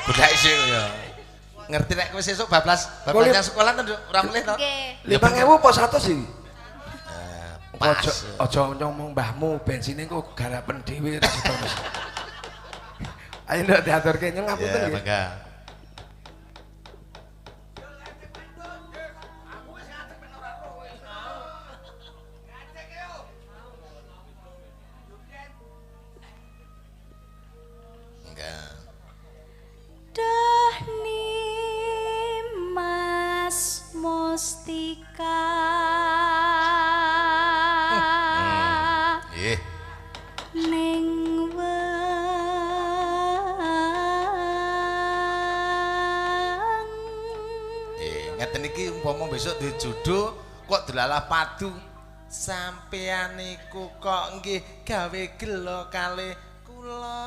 Budak isih ya. Ngerti nek kowe sesuk bablas bablasnya sekolah to, Nduk? Ora mulih to? Nggih. 5000 apa 100 iki? Pas. Ojo ojo ngomong mbahmu, bensine kok garapen dhewe ra sida Mas. Ayo nduk diaturke nyung ngapunten Ya, nggih. mangga. Mangga. Duh Nimas Mustika. Nggih. Ning weng. Ngeten iki umpama besok duwe jodoh kok delalah padu. Sampeyan niku kok nggih gawe gelo kalih kula.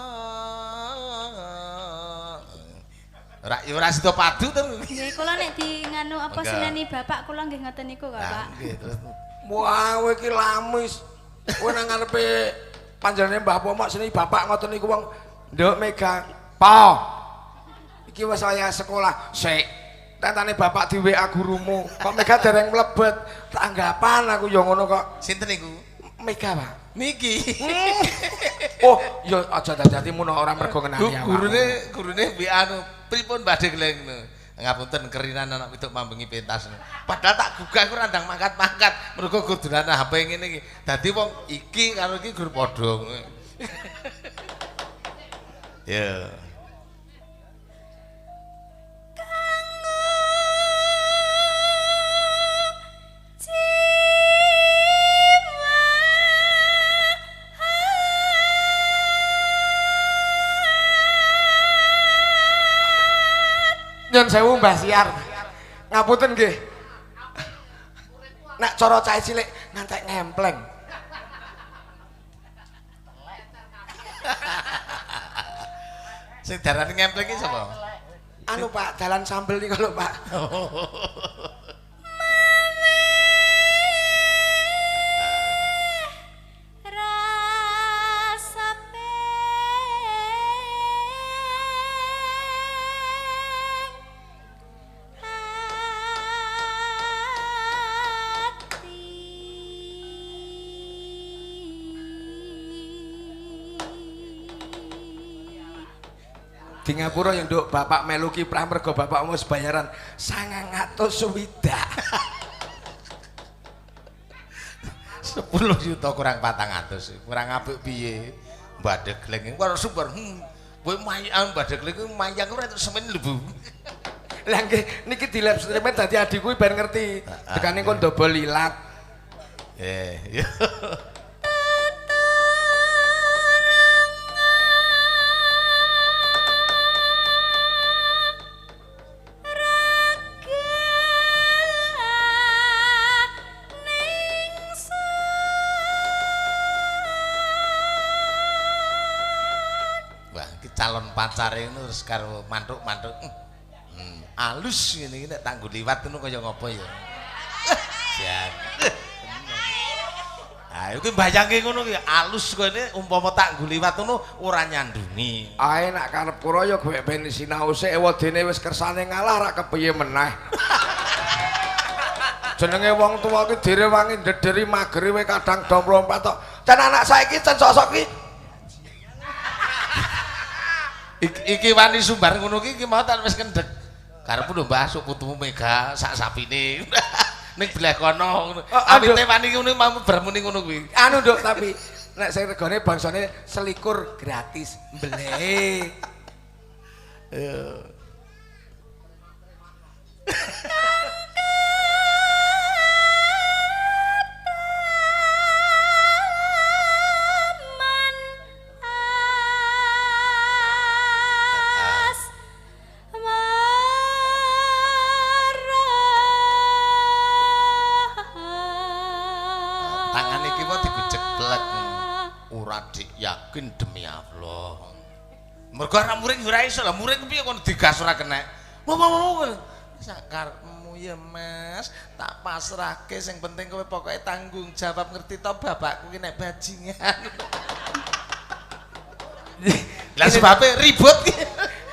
Ora ya ora sida padu to. Nggih, kula nek di nganu apa seneni bapak kula nggih ngoten niku kok, Pak. Nggih, terus Wah, kowe iki lamis. Kowe nang ngarepe panjenengane Mbah Pomok seni bapak ngoten niku wong nduk Mega. Po. Iki wis saya sekolah. Sik. Tentane bapak di WA gurumu. Kok Mega dereng mlebet? Tanggapan aku ya ngono kok. Sinten niku? Mega, Pak. Niki. Oh, ya aja dadi muno ora mergo ngenani awakmu. Gurune WA nu pripun badhe gleng ngono. Ngapunten kerinan anak wedok mambengi pentas. Padahal tak gugah ku randang mangkat-mangkat mergo gur dolan HP ngene iki. Dadi wong iki karo iki gur padha. Ya. Nyun sewu Mbah Siar. Ngapunten nggih. Nek cara cah cilik ngantek ngempleng. Sing darani ngempleng iki sapa? Anu Pak, dalan sambel niku lho Pak. Rasa peng ati. Di ngapura ya nduk bapak melu kiprah mergo bapakmu wis bayaran 900 swidak. 10 juta kurang 400. Kurang apik piye? Mbadhe gleng ora sumber. Kowe mayang mbadhe gleng kuwi mayang ora entuk semen lho, Bu. Lah nggih niki di live streaming dadi adikku ben ngerti. Tekane kon ndobol ilat. Eh, iya. Wah, iki calon pacare ngono terus karo mantuk-mantuk. Alus ngene iki nek tak nggo liwat ngono kaya ngopo ya. Jan. Ah, iki mbayangke ngono ki alus kene umpama tak nggo liwat ngono ora nyandungi. Ae nak karep kula ya gue ben sinau sik wadene wis kersane ngalah rak kepiye meneh. Jenenge wong tuwa ki direwangi ndederi mageri we kadang do mlompat tok. Can anak saiki can sosok ki Iki wani sumbar ngono ki iki mau tak wis kendhek. Karepku lho Mbah sok putumu Mega sak sapine. Ning belah kono ngono. Awite wani ngono mau bermuni ngono kuwi. Anu nduk tapi nek sing regane bangsane selikur gratis mbelehe. Man as marah. Tangan iki wae digujeblek. Ora dik yakin demi Allah. Mergo ora muring ora iso lah, muring piye kon digas ora kena. Wo wo wo. Sakarepmu ya Mas, tak pasrahke sing penting kowe pokoke tanggung jawab ngerti to bapakku ki nek bajingan. Lah sebabe ribut ki.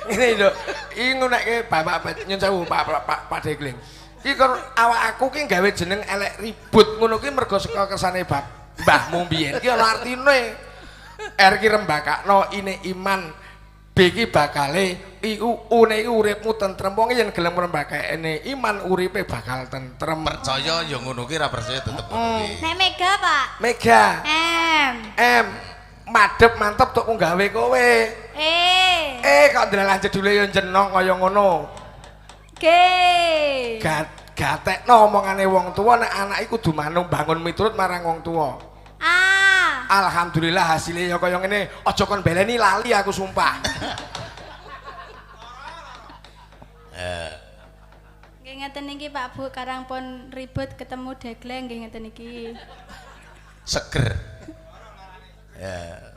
Ngene lho, iki ngunekke bapak nyun sewu Pak Pak Pak Dekling. Iki kon awak aku ki gawe jeneng elek ribut ngono ki mergo saka kersane mbahmu mbiyen. Ki ana artine. R ki rembakakno, ine iman, B ki bakale, I U ne iki uripmu tentrem. Wong yen gelem ngrembakakne iman uripe bakal tentrem. Percaya ya ngono ki, ra percaya tetep ngono ki. Nek Mega, Pak. Mega. M. M. Madep mantep tok gawe kowe. E. Kok ndelalah jedule ya jenong kaya ngono. G. Gatekno omongane wong tuwa nek anake kudu manung bangun miturut marang wong tuwa. A. Alhamdulillah hasilnya ya kaya ngene. Aja kon beleni lali aku sumpah. Nggih ngeten niki Pak Bu, karang pun ribut ketemu Degleng nggih ngeten niki. Seger. Ya.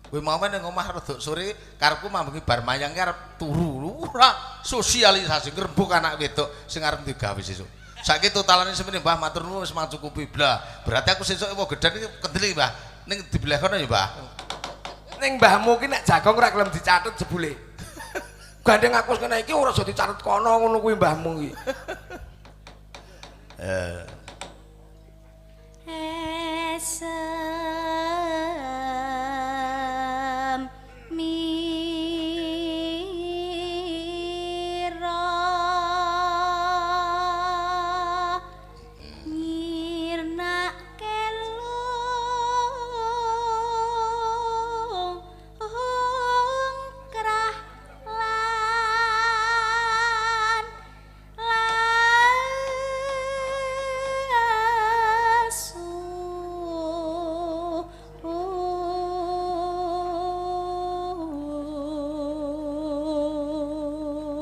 Kowe mau nang omah rada sore karepku mambengi bar mayang ki arep turu. Ora sosialisasi ngrembug anak wedok sing arep digawe sesuk. Saiki totalane semene Mbah matur nuwun wis macukupi blah. Berarti aku sesuk ewo gedhen iki kendeli Mbah. Ning dibelah kono ya Mbah. Ning mbahmu ki nek jagong ora gelem dicatet jebule. Gandeng aku wis kena iki ora iso dicatet kono ngono kuwi mbahmu iki. Esem mira nyirnake lungkrah lan lasu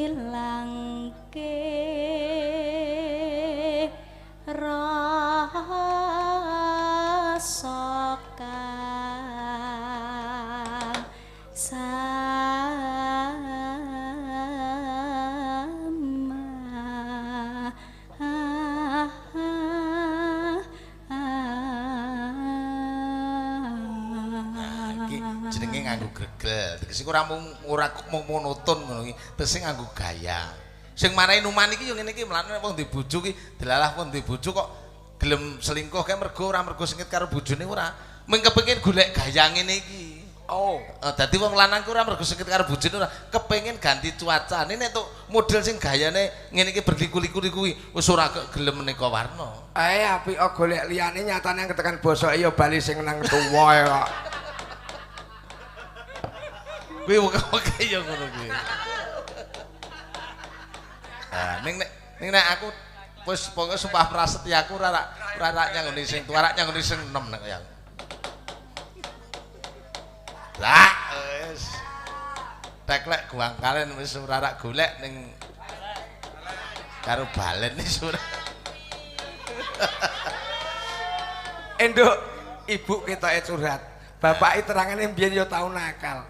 ngilangke rasa kang sama. Nah, iki jenenge nganggo gregel. Tegese ora mung monoton ngono iki, tegese nganggo gaya. Sing marahi numan iki yo ngene iki, mlane wong duwe bojo ki delalah wong duwe bojo kok gelem selingkuh kae mergo ora mergo sengit karo bojone ora. Mung kepengin golek gaya ngene iki. Oh, dadi wong lanang ku ora mergo sengit karo bojone ora, kepengin ganti cuacane. Nek tok model sing gayane ngene iki berliku-liku kuwi wis ora gelem maneka warna. Apik golek liyane nyatane ketekan bosoke ya bali sing nang tuwa ya kok. Kuwi oke ya ngono kuwi. Nah, ning nek aku wis pokoke sumpah prasetyaku ora rak nyanggone sing tuwa, rak nyanggone sing enom nek ya. Lah wis. Teklek guangkalen wis ora rak golek ning karo balen wis ora. Enduk, ibu ketoke curhat. Bapake terangane mbiyen ya tau nakal.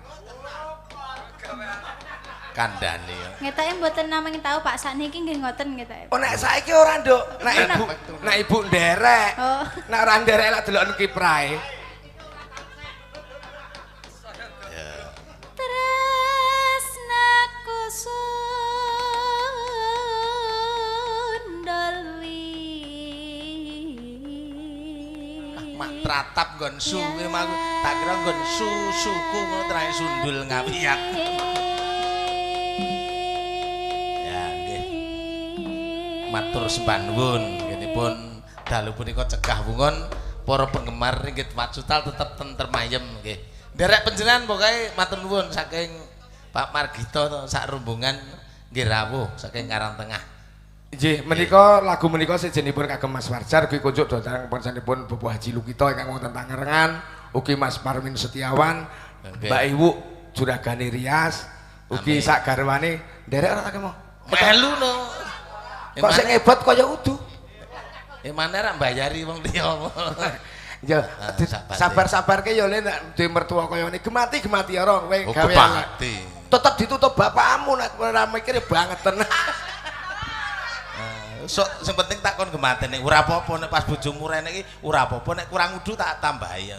Kandhane ya. Ngetoke mboten namung tau Pak, sakniki nggih ngoten ngetoke. Oh nek saiki ora, Nduk. Nek ibu nderek. Oh. Nek ora nderek lak deloken kiprahe. Tresnaku sundol wi. Mak tratap nggon su kuwi mau tak kira nggon su suku ngono trae sundul ngawiyat. Ya nggih. Matur sembah nuwun nggihipun dalu punika cegah wungon para penggemar Ringgit Wacutal tetep tentrem ayem nggih. Nderek panjenengan pokoke matur nuwun saking Pak Margito sak rombongan nggih rawuh saking Karangtengah. Nggih, menika lagu menika sejenipun kagem Mas Warjar ugi kunjuk dhateng panjenenganipun Bapak Haji Lukito ingkang wonten Tangerang, ugi Mas Parmin Setiawan, Mbak Iwu juragane Rias, ugi sak garwane nderek ora tak kemo. Melu no. Kok sing hebat kaya udu. Emane ra mbayari wong liya. Ya, sabar-sabarke ya le nek duwe mertua kaya ngene gemati-gemati ora kowe gawe. Tetep ditutup bapakmu nek ora mikir bangeten. Sok sing penting tak kon gematene. Ora apa-apa nek pas bojomu rene iki ora apa-apa nek kurang udu tak tambahi.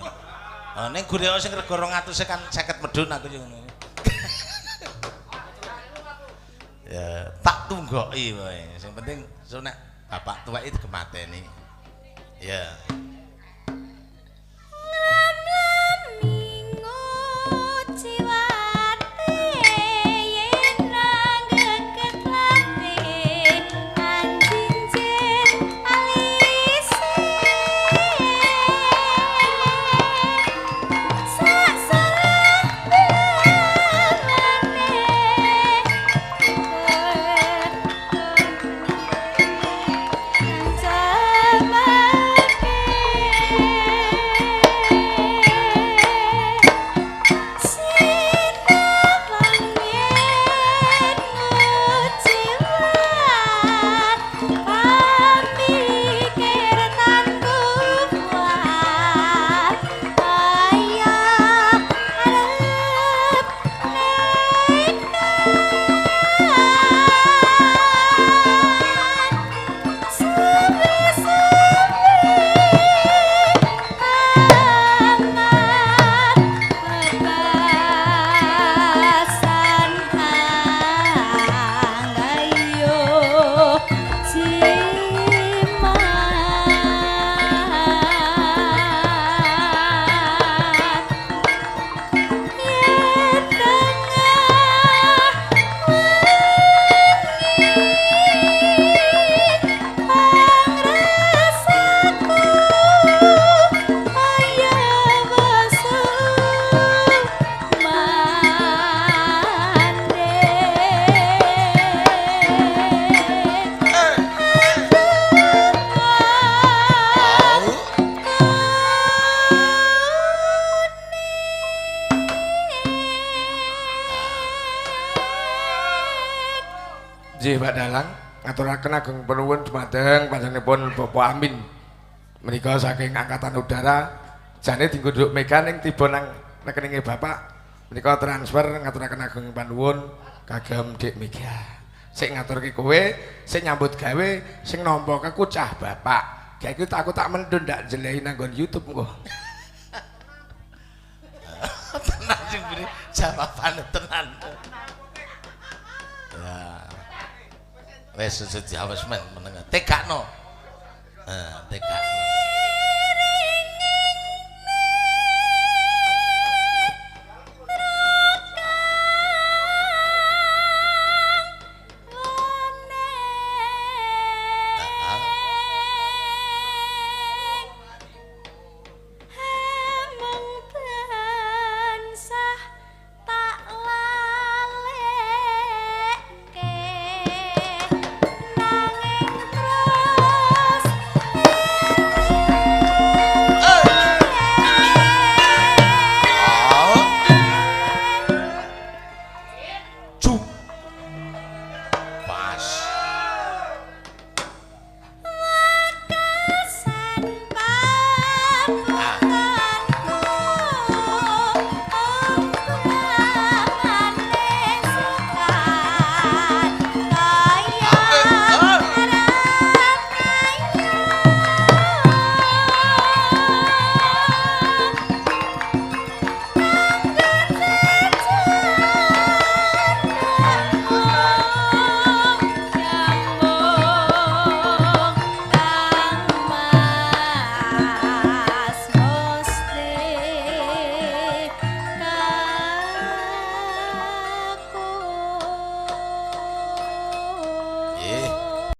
Oh, ning golek sing rega 200 kan 50 medhun aku yo ngono. Ya, tak tunggoki wae. Sing penting so nek bapak tuwek iki digemateni. Ya. Nggih Pak Dalang, ngaturaken ageng panuwun dumateng panjenenganipun Bapak Amin. Menika saking Angkatan Udara jane dienggo nduk Mega ning tiba nang rekeninge Bapak. Menika transfer ngaturaken ageng panuwun kagem Dik Mega. Sing ngaturke kowe, sing nyambut gawe, sing nampa kekucah Bapak. Kayak iki aku tak mendun ndak jelehi nang nggon YouTube engko. Tenan sing beri jawabane tenan. Ya. Wes aja diawes men meneng. Tegakno. Heeh, tegakno.